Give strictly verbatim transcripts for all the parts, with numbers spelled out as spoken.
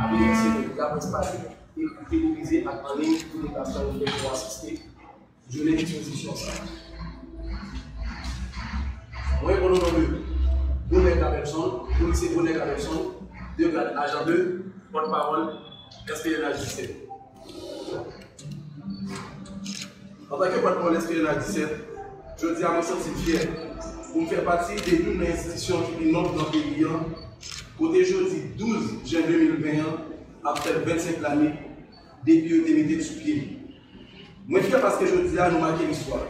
Mesye, laprès pale, ekri, televize ak an liy, tou deplasman yo fè pou asiste jounen ekspozisyon sa a. Mwen, o non de Bonè Kabèpson, polisye Bonè Kabèpson, de grad ajan de, pòtpawòl S P N H disèt. Antanke pòtpawòl S P N H disèt, jodi a mwen santi m fyè pou m fè pati de youn nan enstitisyon ki pi nòb nan peyi an, kote jodi douz jen de mil ven an ap fè vennsenk lane depi yo te mete l sou pye. Mwen fyè paske jodi a nou make listwa.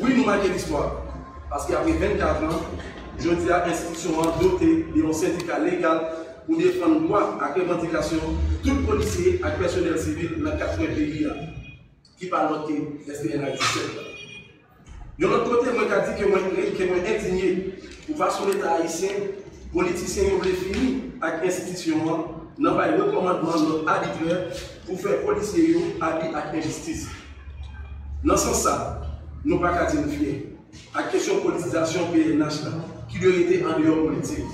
Wi, nou make listwa, paske apre vennkat an, jodi a enstitisyon an dote de yon sendika legal pou defann dwa ak revandikasyon tout polisye ak pèsonèl sivil nan kat kwen peyi a, ki pa lòt ke S P N H disèt la. Yon lòt kote, mwen ka di ke mwen, ke mwen endinye pou fason Leta ayisyen, politisyen yo vle fini ak enstitisyon an nan bay rekòmandman nòt abitrè pou fè polisye yo abi ak enjistis. Nan sans sa, nou pa ka di nou fyè ak kesyon politizasyon P N H la, ki dwe rete andeyò politik.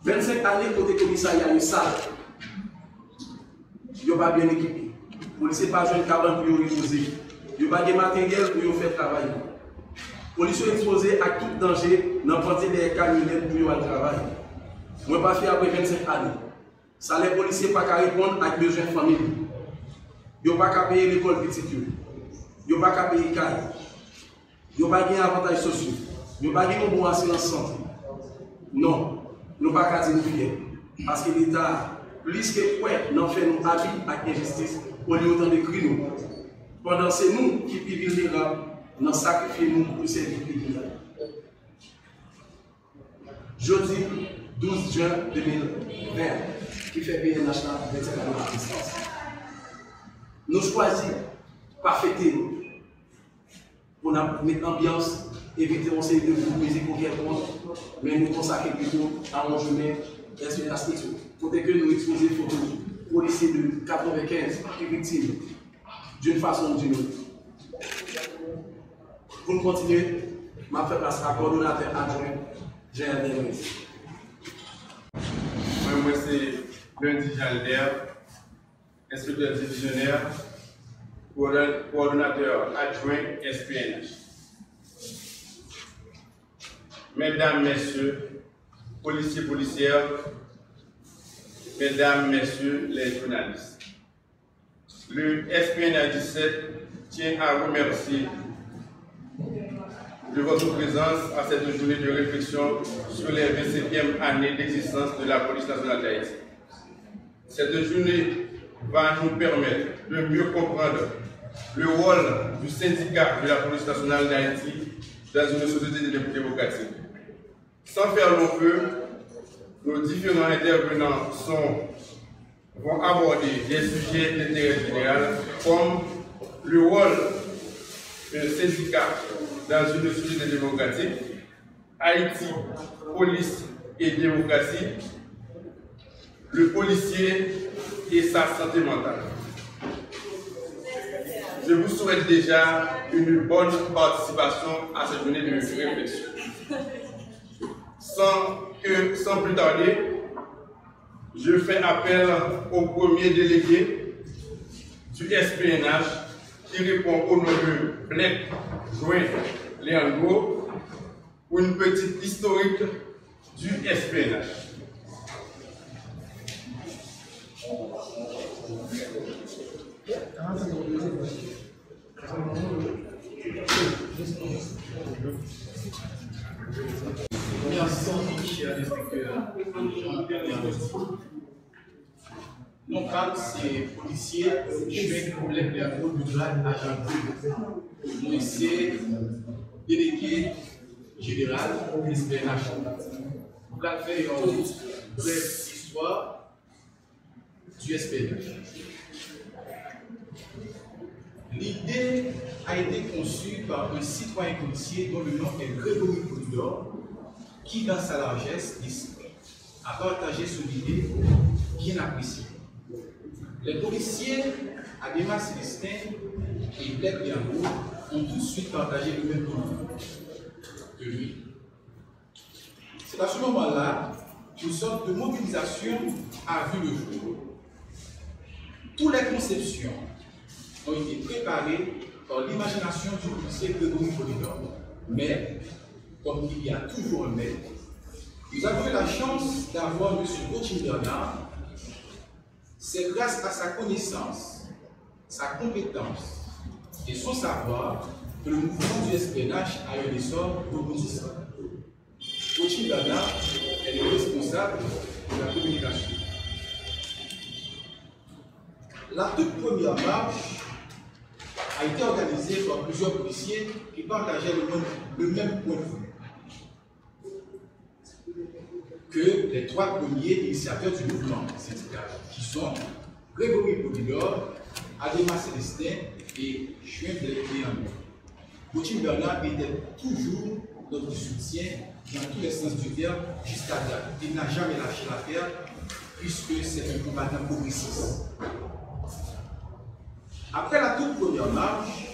Vennsenk ane kote komisarya yo sal, yo pa byen ekipe. Polisye pa jwenn kabann pou yo repoze. Yo pa gen materyèl pou yo fè travay yo. Polis yo ekspoze ak tout danje nan pante dèyè kamyonèt pou yo al travay. Mwen pa fyè apre vennsenk ane. Salè polisye pa ka reponn ak bezwen fanmi li. Yo pa ka peye lekòl pitit yo. Yo pa ka peye kay. Yo pa gen avantaj sosyo. Yo pa gen yon bon asirans sante. Non, nou pa ka di nou fyè. Paske Leta a plis ke kwè nan fè nou abi ak enjistis olye yo tande kri nou. Pandan se nou ki pi vilnerab nan sakrifye nou pou sèvi peyi a. Jodi douz jen de mil ven, ki fè P N H la vennsenk ane egzistans. Nou chwazi pa fete nou pou n ap met anbyans, envite yon seri de gwoup mizikal kèlkonk, men nou konsakre pito a yon jounen S P N H Expo, kote ke nou ekspoze foto polisye de katrevenkenz ki viktim d'une façon ou d'une autre. Pou n kontinye, m ap fè plas a kowòdonatè adjwen Jean Hervé Moïse. Mwen, mwen se Lundi Jalder, enspektè divizyonè, kowòdon-, kowòdonatè adjwen S P N H. Medam, mesye, polisye, polisyè, medam, mesye, les jounalis. Le S P N H dix-sept tient à remercier de votre présence à cette journée de réflexion sur les vingt-cinquième année d'existence de la Police nationale d'Haïti. Cette journée va nous permettre de mieux comprendre le rôle du syndicat de la Police nationale d'Haïti dans une société dé-, démocratique. Sans faire long feu, nos différents intervenants sont, vont aborder des sujets d'intérêt général comme le rôle d'un syndicat dans une société démocratique, Haïti, police et démocratie, le policier et sa santé mentale. Je vous souhaite déjà une bonne participation à cette journée de réflexion. Sans que, sans plus tarder, je fais appel au premier délégué du S P N H qui répond au nom de Black Joint Leandro pour une petite historique du S P N H. Merci, cher inspecteur Jean Bernard. Non pa m se polisye Jwen Black Leandro, de grad ajan de. Mwen se delege jeneral S P N H. Nou pral fè yon brèf istwa du S P N H. L'idée a été conçue par un citoyen policier dont le nom est Grégory Polidor, qui, dans sa largesse d'esprit, a partagé son idée bien appréciée. Les policiers Adema Célestin et Black Leandro ont tout de suite partagé le même point de vue. C'est à ce moment-là Une sorte de mobilisation a vu le jour. Toutes les conceptions ont été préparées par l'imagination du policier Grégory Polidor. Mais, comme il y a toujours un mais, nous avons eu la chance d'avoir M. Gauthier Bernard. C'est grâce à sa connaissance, sa compétence et son savoir que le mouvement du S P N H a eu un essor rebondissant. Gauthier Bernard est le responsable de la communication. La toute première marche a été organisée par plusieurs policiers qui partageaient le même, le même point de vue que les trois premiers initiateurs du mouvement syndical, qui sont Grégory Polidor, Adéma Célestin et Juin Blais Léandro. Gauthier Bernard était toujours notre soutien dans tous les sens du terme jusqu'à date. Il n'a jamais lâché l'affaire puisque c'est un combattant progressiste. Après la toute première marche,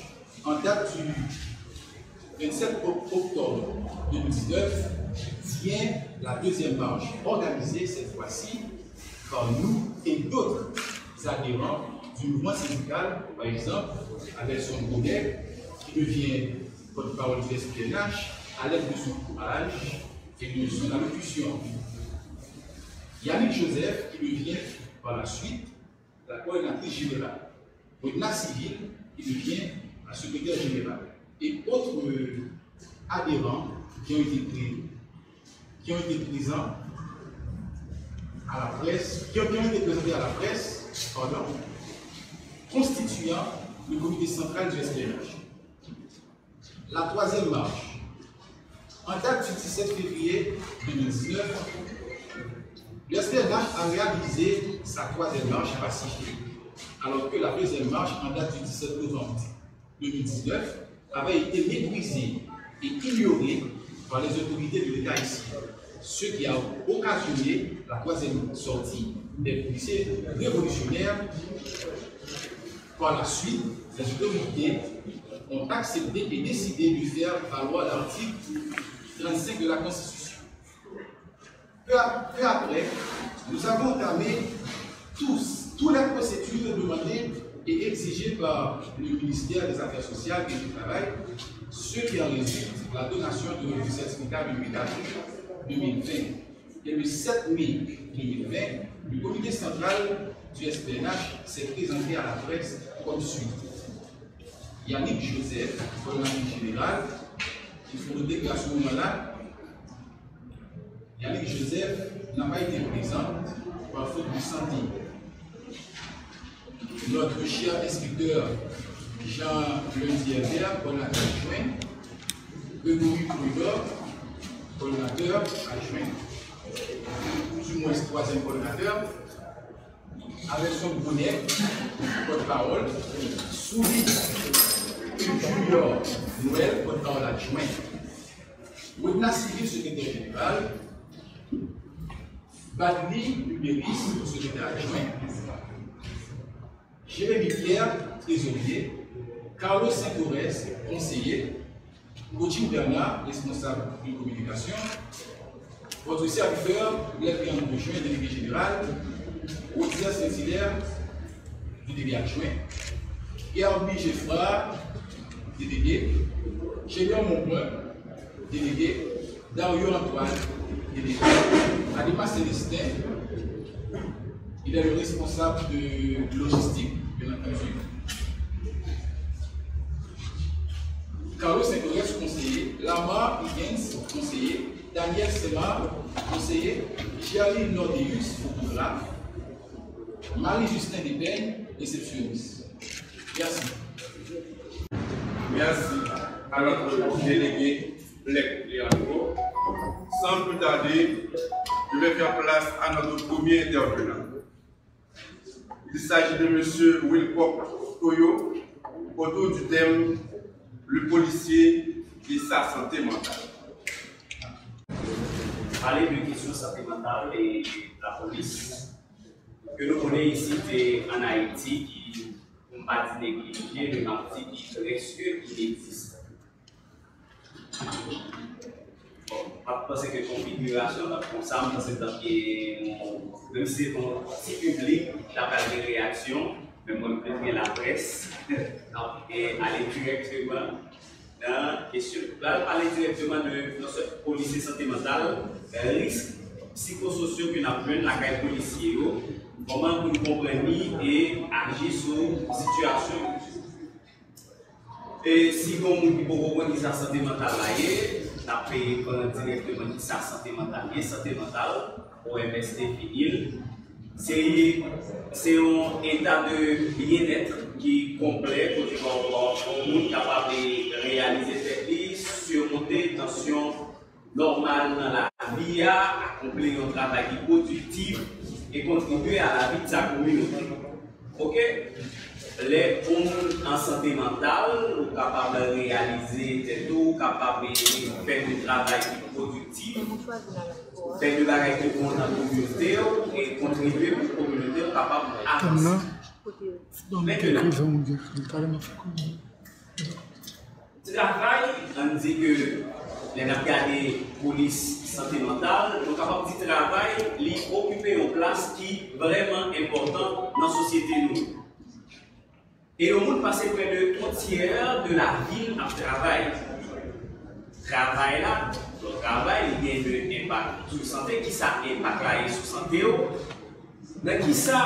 en date du vingt-sept oc- octobre deux mille dix-neuf, vient la deuxième marche, organisée cette fois-ci par nous et d'autres adhérents du mouvement syndical, par exemple, Adelson Bonnet, qui devient porte-parole du S P N H, à l'aide de son courage et de son allocution. Yannick Joseph, qui devient par la suite la coordinatrice générale. Wedna Civil, qui devient la secrétaire générale. Et autres, euh, adhérents qui ont été pris, qui ont été présents à la presse, qui ont, qui ont été présentés à la presse, pardon, constituant le comité central du S P N H. La troisième marche. En date du dix-sept février deux mille dix-neuf, le S P N H a réalisé sa troisième marche pacifique, alors que la deuxième marche, en date du dix-sept novembre deux mille dix-neuf, avait été méprisée et ignorée par les autorités de l'État haïtien, ce qui a occasionné la troisième sortie des policiers révolutionnaires. Par la suite, les autorités ont accepté et décidé de faire valoir l'article trente-cinq de la Constitution. Peu, peu après, nous avons entamé tous, toutes les procédures demandées et exigées par le ministère des Affaires sociales et du Travail, ce qui en résulte la donation de, du certificat le huit avril deux mille vingt. Et le sept mai deux mille vingt, le comité central du S P N H s'est présenté à la presse comme suit. Yannick Joseph, coordonnateur général, ki fè yon deklarasion la, Yannick Joseph n'a pas été présent par faute de santé. Notre cher inspecteur Jean Lundi Herbert, coordonnateur adjoint, Grégory Polidor, coordonnateur adjoint, ou du moins troisième coordonnateur, Adelson Bonnet, porte-parole, Souly Junior Noël, porte-parole adjoint, Wedna Civil, secrétaire général, Badly Luberice, secrétaire adjoint, Jérémy Pierre, trésorier, Carlos Saint-Oreste, conseiller, Gauthier Bernard, responsable de communication, votre serviteur, Blaise Léandre Beaujoin, délégué général, Rodier Saint-Hilaire, délégué adjoint, Herby Geffrard, délégué, Gélion Monbrun, délégué, Dario Antoine, délégué, Adéma Célestin, il est le responsable de logistique, bien entendu. Carlos Saint-Oreste, conseiller, Lamar Higgins, conseiller, Daniel Sema, conseiller, Gerline Nordeus, photographe, Marie Justin Depeigne, réceptionniste. Merci. Merci à notre délégué Blaise Léandre. Sans plus tarder, je vais faire place à notre premier intervenant. Il s'agit de Monsieur Wilcock Toyo, autour du thème le policier et sa santé mentale. Pale de kesyon sante mantal e lapolis. Ke nou konnen isit, e ann Ayiti, ki, pou m pa di neglije, men m ap di ki prèske inegzistan. m ap panse ke konfigirasyon an t ap konsa, m panse tanke yon, menm si se yon ti piblik, ta pral gen reyaksyon, men mwen m plis gen laprès, n ap ale dirèkteman nan kesyon. La, n ap pale dirèkteman de, nan se polisye sante mantal, risk psikososyo ke n ap jwenn lakay polisye yo, kòman pou n konprann li e aji sou sitiyasyon yo. E si gen yon moun ki poko konn kisa sante mantal la ye, n ap pale dirèkteman kisa sante mantal ye. Sante mantal, O M S defini l, se, se yon eta de byenèt ki konplè, kote yon, yon moun kapab reyalize tèt li, simonte tansyon nòmal nan lavi a, akonpli yon travay ki pwodiktif e kontribye a lavi de sa kominote. Oke? Lè ou moun an sante mantal, ou kapab reyalize tèt ou, ou kapab fè de travay ki pwodiktif, fè de bagay ki bon nan kominote w e kontribye pou kominote w kapab avanse. Mentnan, travay, ann di ke lè n ap gade polis sante mantal, nou kapab di travay, li okipe yon plas ki vrèman enpòtan nan sosyete nou. E yon moun pase prè de yon tyè de lavi l ap travay. Travay la, lè w travay, li gen de enpak sou sante. Kisa enpak la ye sou sante w? Nan kisa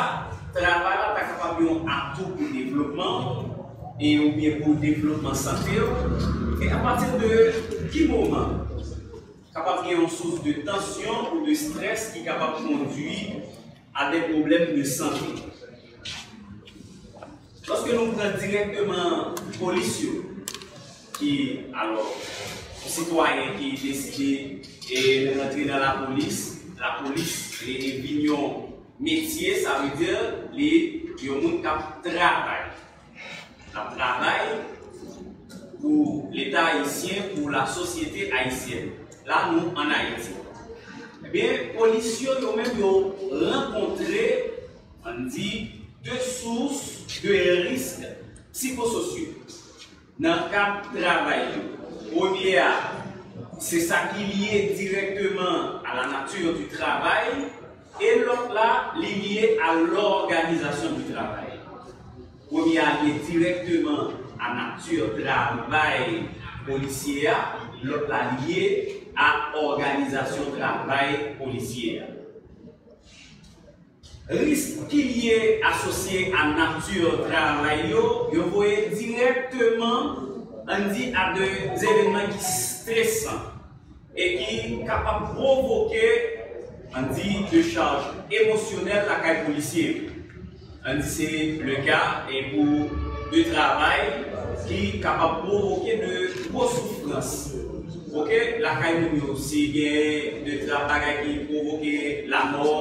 travay la ta kapab yon atou pou devlopman w e oubyen pou devlopman sante w? E apati de ki moman kapab gen yon sous de tansyon ou de strès ki kapab kondwi a de pwoblèm de sante? Lòske nou pran dirèkteman polis yo, ki, alò, yon sitwayen ki deside e rantre nan lapolis, lapolis e, e vin yon metye, sa vle di li yon moun k ap travay. L ap travay pou Leta ayisyen, pou lasosyete ayisyèn. La, nou ann Ayiti. Ebyen, polis yo, yo menm, yo rankontre, ann di, de sous de risk psikososyo nan kad travay yo. Premye a, se sa ki lye dirèkteman à la nature du travail, e lòt la, li lye à l'organisation du travail. Premye a lye dirèkteman a nati travay polisye a, lòt la lye a òganizasyon travay polisye a. Risk ki lye asosye a nati travay yo, yo voye dirèkteman, ann di, a de evènman ki stresan e ki kapab pwovoke, ann di, de chaj emosyonèl lakay polisye yo. Ann di, se le ka e pou de travay ki kapab pwovoke de gwo soufrans. Oke, lakay moun yo, si gen de tra-, bagay ki pwovoke lamò,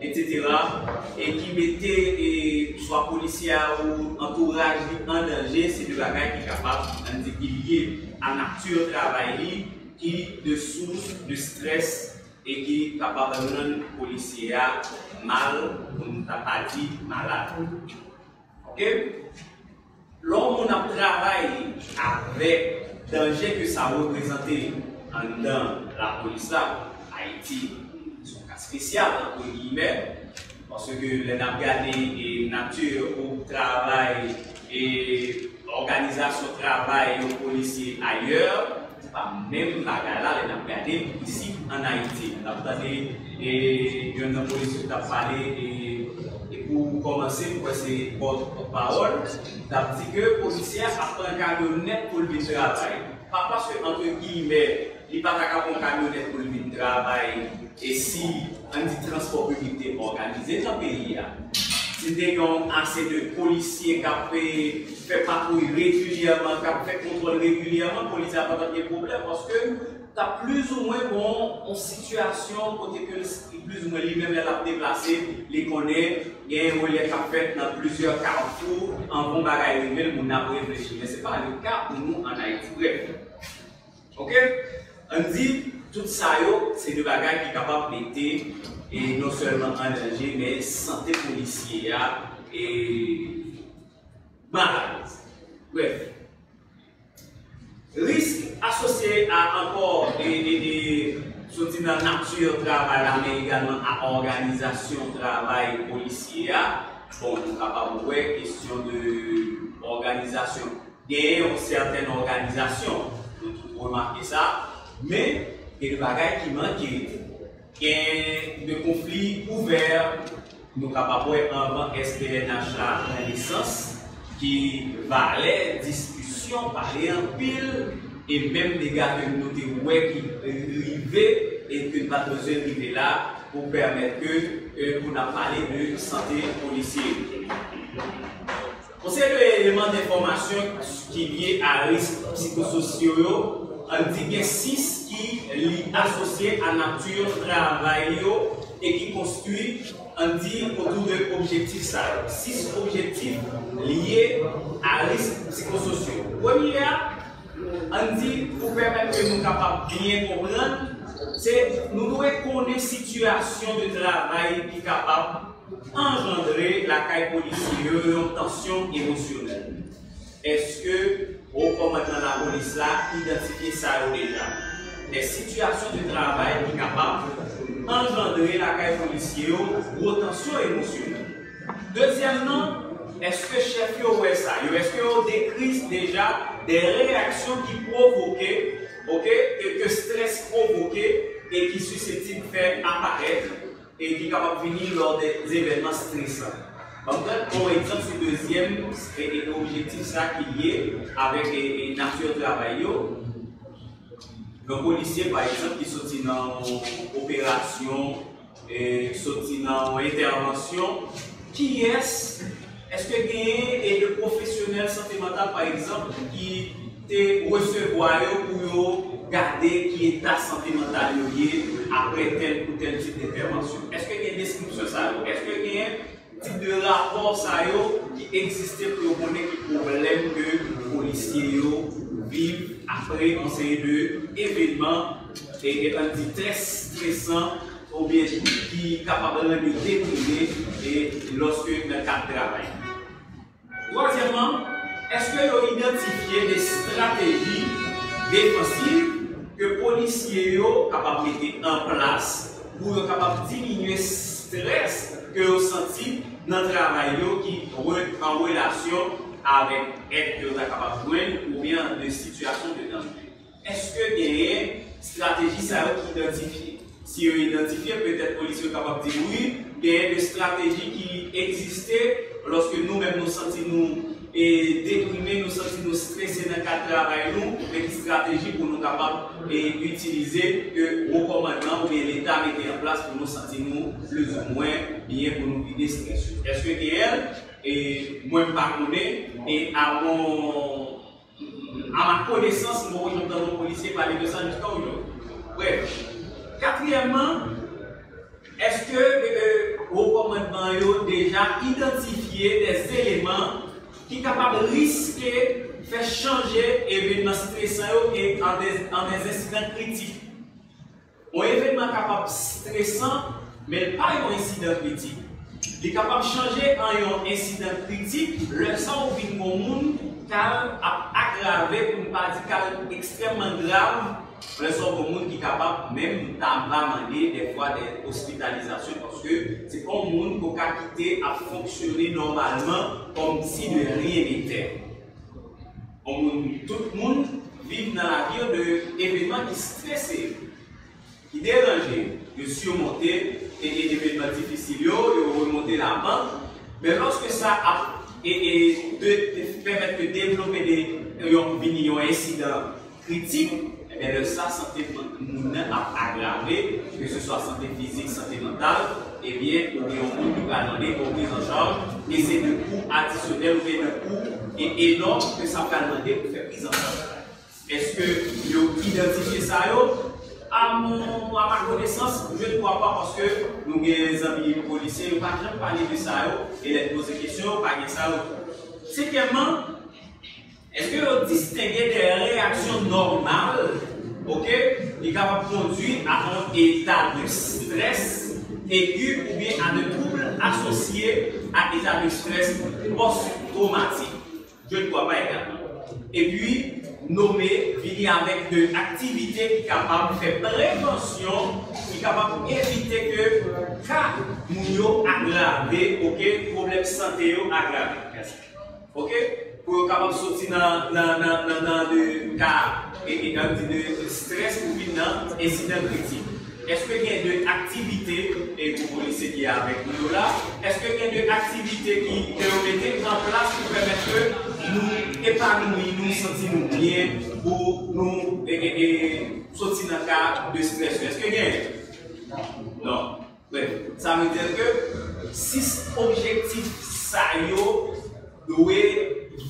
etsetera, e ki mete, e, swa polisye a ou antouraj li an danje, se de bagay ki kapab, ann di, ki lye a nati travay li, ki de sous de strès e ki kapab rann polisye a mal, pou n ta pa di malad. Oke? Lè yon moun ap travay avèk danje ke sa reprezante anndan lapolis la, Ayiti se yon ka espesyal, antre giyimè, paske lè n ap gade, e, nati ou travay e òganizasyon travay yon polisye ayè, se pa menm bagay la lè n ap gade isit ann Ayiti. N ap tande, e, youn nan polisye k t ap pale, e, e pou kòmanse, m kwè se pòt pawòl, t ap di ke polisye a ap pran kamyonèt pou l vin travay. Pa paske, antre giyimè, li pa ta ka pran kamyonèt pou l vin travay, e si, ann di, transpò piblik te òganize nan peyi a, si te gen ase de polisye k ap, e, fè patwouy regilyèman, k ap fè kontwòl regilyèman, polis la pa t ap gen pwoblèm, paske t ap plizoumwen gon yon sitiyasyon kote ke li plizoumwen li menm lè l ap deplase, li konnen gen yon relè k ap fèt nan plizyè kafou, anvan yon bagay rive l, moun nan ap reflechi. Men se pa le ka pou nou ann Ayiti. Brèf. Oke? Ann di, tout sa yo, se de bagay ki kapab mete, e non sèlman an danje, men sante polisye a, e, mal alèz. Brèf. Risk asosye a ankò, e, e, e, Soti nan nati travay la, men egalman a òganizasyon travay polisye a. Bon, nou kapab wè kesyon de òganizasyon. Gen yon sètèn òganizasyon, nou tout remake sa, men gen de bagay ki manke. Gen de konfli ouvè, nou kapab wè anvan S P N H la pran nesans, ki valè diskisyon, pale anpil, e menm dega ke nou te wè ki rive e ke n pa t bezwen rive la pou pèmèt ke, ke pou n ap pale de sante polisye. Yon seri de eleman enfòmasyon ki lye a risk psikososyo yo, ann di gen sis ki li asosye a nati travay yo e ki konstwi, ann di, otou de objektif sa yo. Sis objektif lye a risk psikososyo. Premye a, ann di, pou pèmèt ke nou kapab byen konprann, se nou dwe konnen sitiyasyon de travay ki kapab anjandre lakay polisye yo yon tansyon emosyonèl. Èske wo kòmandman lapolis la idantifye sa yo deja? De sitiyasyon de travay ki kapab anjandre lakay polisye yo gwo tansyon emosyonèl. Dezyèmman, èske chèf yo wè sa yo? Èske yo dekri deja de reyaksyon ki pwovoke, oke, ke, ke strès pwovoke e ki siseptib fè aparèt e ki kapab vini lò de evènman stresan? Ban m pran yon egzanp sou dezyèm e, e objektif sa ki lye avèk e, e nati travay yo. Yon polisye, pa egzanp, ki soti nan yon operasyon, e soti nan yon entèvansyon, kiyès, èske genyen e de pwofesyonèl sante mantal, pa egzanp, ki te resevwa yo pou yo gade ki eta sante mantal yo ye apre tèl ou tèl tip entèvansyon? Èske gen deskripsyon sa yo? Èske gen tip de rapò sa yo ki egziste pou yo konnen ki pwoblèm ke polisye yo viv apre yon seri de evènman, e, e, ann di, trè stresan oubyen ki kapab rann yo deprime, e, lòske nan kad travay? Twazyèmman, èske yo idantifye de estrateji defansiv ke polisye yo kapab mete an plas pou yo kapab diminye strès ke yo santi nan travay yo ki re-, an relasyon avèk èd ke yo ta kapab jwenn oubyen de sitiyasyon de danje? Èske genyen estrateji sa yo ki idantifye? Si yo idantifye, petèt polisye yo kapab di wi, genyen de estrateji ki egziste lòske nou menm nou santi nou, e, deprime, nou santi nou strese nan kad travay nou, men ki estrateji pou nou kapab, e, itilize, ke wo kòmandman oubyen Leta mete an plas pou nou santi nou plizoumwen byen, pou nou vide strès yo? Èske genyen l? E mwen m pa konnen, e a mon A ma konesans, m poko janm tande yon polisye pale de sa jiska ojòdi. Brèf. Katriyèmman, èske, e, e, wo kòmandman yo deja idantifye de eleman ki kapab riske fè chanje evènman stresan yo e an de, an de ensidan kritik? Yon evènman kapab stresan, men l pa yon ensidan kritik. Li kapab chanje an yon ensidan kritik lè sa w vin yon moun k al ap agrave, pou n pa di k al ekstrèmman grav, lè sa w yon moun ki kapab menm ta va mande dèfwa de ospitalizasyon, paske se pa yon moun ke w ka kite ap fonksyone nòmalman kòm si de rien n'était. Yon moun, tout moun viv nan lavi yo de evènman ki strese yo, ki deranje yo, yo simonte e, e evènman difisil yo, yo remonte lavan. Men lòske sa ap e, e de, de pèmèt ke devlope de, yon, vini yon ensidan kritik, ebyen lè sa sante moun nan ap agrave, ke se swa sante fizik, sante mantal, ebyen ou gen yon moun ki pral mande yon priz an chaj, e se de kou adisyonèl oubyen de kou e enòm ke sa pral mande pou fè priz an chaj. Èske yo idantifye sa yo? A mon, a ma konesans, je ne crois pas, paske nou gen zanmi polisye, yo pa janm pale de sa yo, e lè n poze kesyon, yo pa gen sa yo. Senkyèmman, èske yo distenge de reyaksyon nòmal, oke, ki kapab kondwi a yon eta de strès egi oubyen a de twoub asosye a eta de strès pòs-twomatik? Je ne crois pas également. Epi, nome vini avèk de aktivite ki kapab fè prevansyon, ki kapab evite ke ka moun yo agrave, oke, pwoblèm sante yo agrave. Mèsi. Oke? Pou yo kapab soti nan, nan, nan, nan, nan de ka, e, e, ann di de strès pou vin nan ensidan kritik. Èske gen de aktivite, e pou polisye ki avèk nou yo la, èske gen de aktivite ki, ke yo mete an plas pou pèmèt ke nou epanoui nou, santi nou byen, pou nou, e, e, e, soti nan ka de strès yo? Èske gen? Non. Brèf, sa vle di ke sis objektif sa yo dwe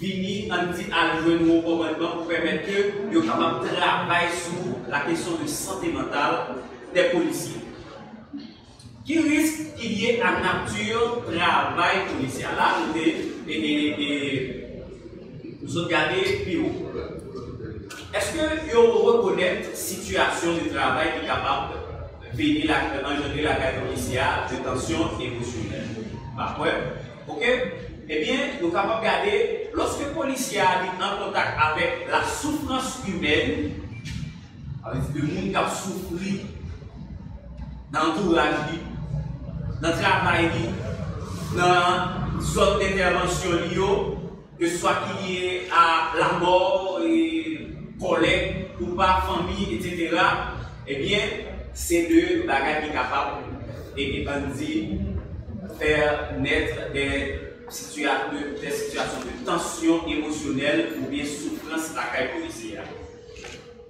vini, ann di, al jwenn wo kòmandman pou pèmèt ke yo kapab travay sou la kesyon de sante mantal dè polisye. Ki risk ki lye a nati travay polisye a? La, nou te, e, e, e, zòt gade pi wo. Èske yo rekonèt sitiyasyon de travay ki kapab vini la, anjandre lakay polisye a de tansyon emosyonèl? Pa kwè. Oke? Ebyen, nou kapab gade, lòske polisye a li an kontak avèk la soufrans imèn, sa vle di de moun k ap soufri nan antouraj li, nan travay li, nan zòn entèvansyon li yo, ke swa ki lye a lamò, e, kòlèg, koupa, fanmi, etsetera, ebyen, se de bagay ki kapab, e, e, ann di, fè nèt de sitiya-, de, de sitiyasyon de tansyon emosyonèl oubyen soufrans lakay polisye a.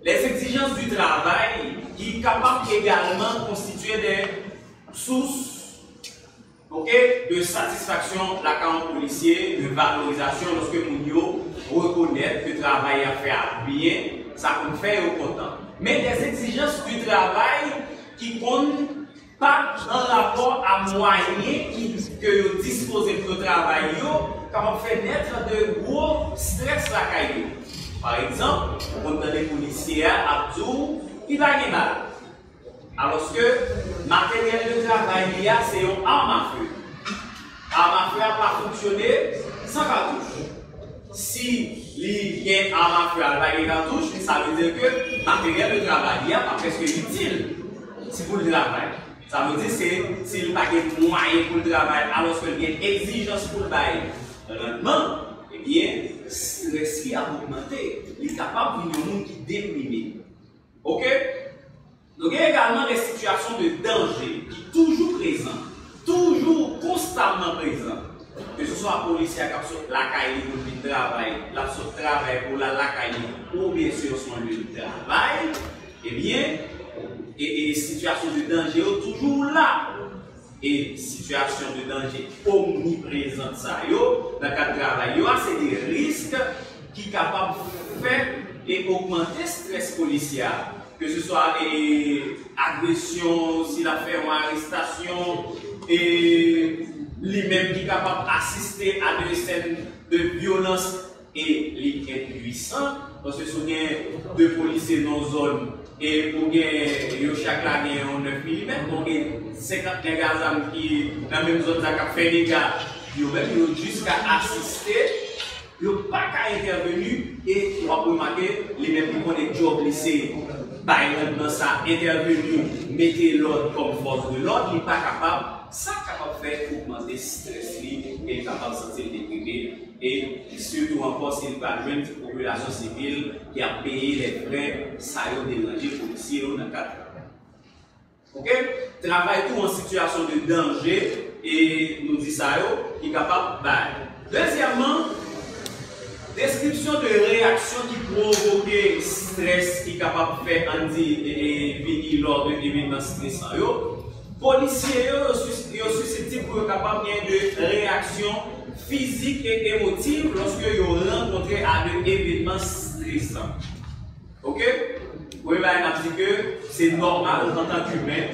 Les exigences du travail ki kapab egalman konstitye de sous, oke, de satisfaksyon lakay yon polisye, de valorizasyon lòske moun yo rekonèt ke travay y ap fè a byen, sa konn fè yo kontan. Men les exigences du travail ki konn pa an rapò a mwayen ki, ke yo dispoze pou yo travay yo, kapab fè nèt de gwo strès lakay yo. Pa egzanp, ou konn tande polisye a ap di w li pa gen bal. Alòske materyèl de travay li a se yon arm à feu. Arm à feu a pa fonksyone san katouch. Si li gen arm à feu a, li pa gen katouch, sa vle di ke materyèl de travay li a pa prèske itil si pou l travay. Sa vle di se si l pa gen mwayen pou l travay, alòske l gen egzijans pou l bay randman, ebyen, strès li ap ogmante. Li kapab vin yon moun ki deprime. Oke? Nou gen egalman de sitiyasyon de danje ki toujou prezan, toujou konstamman prezan. Ke se swa polisye a k ap sot lakay li pou l vin travay, l ap sot travay pou l al lakay li, oubyen se yon, se yon lye de travay, ebyen, e, e sitiyasyon de danje yo toujou la. E sitiyasyon de danje omniprezan sa yo nan kad travay yo a, se de risk ki kapab fè e ogmante strès polisye a. Ke se swa, e, agresyon, si l ap fè yon arestasyon, e li menm ki kapab asiste a de sèn de vyolans, e li enpwisan, paske si w gen de polisye nan yon zòn, e ou gen, yo chak la gen yon nèf milimèt, ou gen senkant nèg a zam ki nan menm zòn sa k ap fè dega, yo menm, yo jis ka asiste, yo pa ka entèveni, e w ap remake, li menm li konnen djòb li se bay randman sa, entèveni, mete lòd kòm fòs de lòd, li pa kapab, sa kapab fè ogmante strès li, e li kapab santi l deprime, e sitou ankò si l pral jwenn ti popilasyon sivil ki ap peye lè frè sa yo deranje polisye yo nan kad travay. Oke? Travay tou an sitiyasyon de danje, e nou di sa yo, ki kapab bay. Dezyèmman, deskripsyon de reyaksyon ki pwovoke strès ki kapab fè, ann di, e, e, vini lò de evènman stresan yo. Polisye yo, yo sis-, yo siseptib pou yo kapab gen de reyaksyon fizik e emotiv lòske yo rankontre a de evènman stresan. Oke? Premye bagay n ap di ke se nòmal antanke imen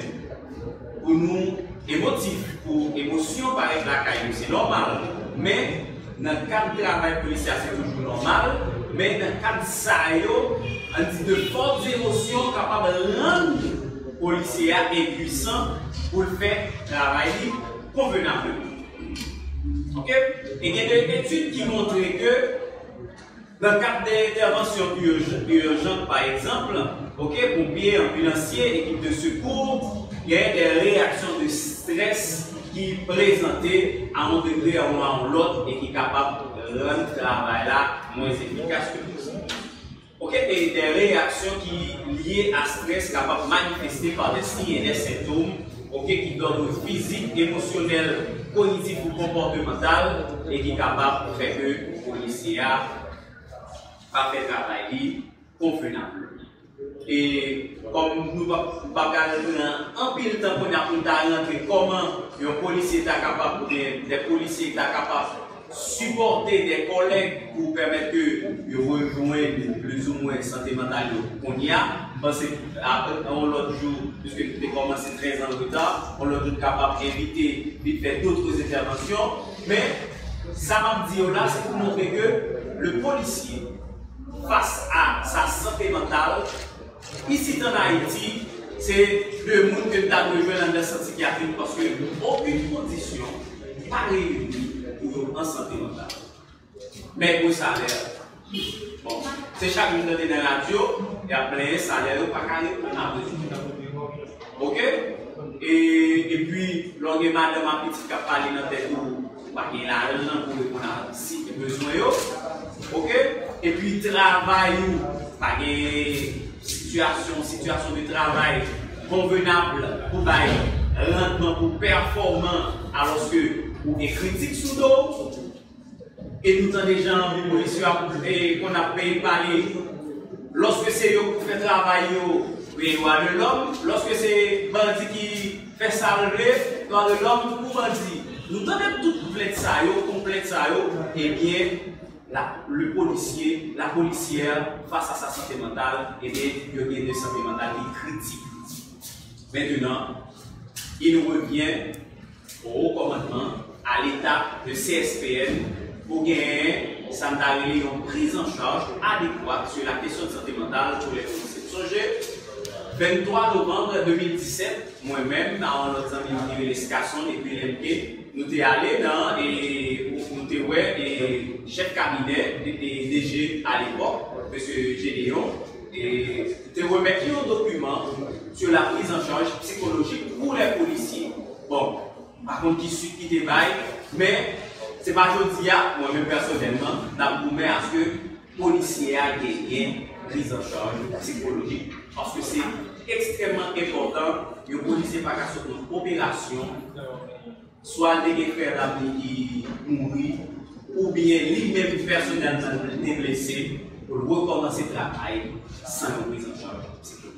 pou nou emotif, pou emosyon parèt lakay nou, se nòmal. Men, nan kad travay polisye a, se toujou nòmal. Men, nan kad sa yo, ann di de fòt emosyon kapab rann polisye a enpwisan pou l fè travay li konvenableman. Oke? E gen de etid ki montre ke Nan kad de entèvansyon irj-, irjan, pa egzanp, oke, ponpye, anbilansye, ekip de sekou, gen de reyaksyon de strès ki prezante a yon degre ou a yon lòt e ki kapab rann travay la mwens efikas ke posib. Oke, e de reyaksyon ki lye a strès kapab manifeste pa de siy e de sentòm, oke, ki dòdre fizik, emosyonèl, kognitif ou konpòtemantal e ki kapab fè ke polisye a pa fè travay li konvenableman. E kòm nou pa, pa pral pran anpil tan kounye a pou n ta rantre kòman yon polisye ta kapab, oubyen de polisye ta kapab sipòte de kòlèg pou pèmèt ke yo rejwenn plizoumwen sante mantal yo kounye a. M panse apre yon lòt jou, piske nou te kòmanse trè an reta, yon lòt jou n kapab envite vit fè dotre entèvansyon. Men, sa m ap di yo la, se pou montre ke le policier, fas a sa sante mantal, isit an Ayiti, se de moun ke n ta dwe jwenn anndan sant sikyatrik, paske okenn kondisyon pa reyini pou yo an sante mantal. Men gwo salè. Bon, se chak jou n tande nan radyo, y ap plenyen salè yo pa ka reponn a bezwen. Oke? E, epi, lè w gen madanm ak pitit k ap pale nan tèt ou, ou pa gen lajan pou reponn a si bezwen yo. Oke? Epi, travay ou pa gen sitiyasyon, sitiyasyon de travay konvenab pou bay randman, pou pèfòman, alòske ou gen kritik sou do w. E nou tande jan polisye yo ap, e, konn ap pale. Lòske se yo k pou fè travay yo, e dwa de lòm. Lòske se bandi ki fè sa l vle, dwa de lòm pou bandi. Nou tande tout plent sa yo, konplent sa yo, ebyen, la, le policier, la policière, fas a sa sante mantal, ebyen, yo gen de sante mantal ki kritik. Mentenan, il revient o wo kòmandman, a Leta, le C S P N, pou genyen sa n ta rele yon prizanchaj adekwat sou la kesyon de sante mantal pou lè polisye. Sonje, venntwa novanm de mil disèt, mwen menm, a yon lòt zanmi m ki rele Skason epi Lemke, nou te ale nan, e, nou te wè, e, chèf kabinè, e, D G a lepòk, mesye Gédéon, e, te remèt li yon dokiman sur la prise en charge psychologique pour les policiers. Bon, m pa konn ki swit ki te bay, men se pa jodi a, mwen menm pèsonèlman, n ap goumen aske polisye a genyen prizanchaj sikolojik, paske se ekstrèmman enpòtan. Yon polisye pa ka sot nan operasyon, swa l te gen frè l ap di ki mouri, oubyen li menm pèsonèlman li te blese, pou l rekòmanse travay san yon prizanchaj sikolojik.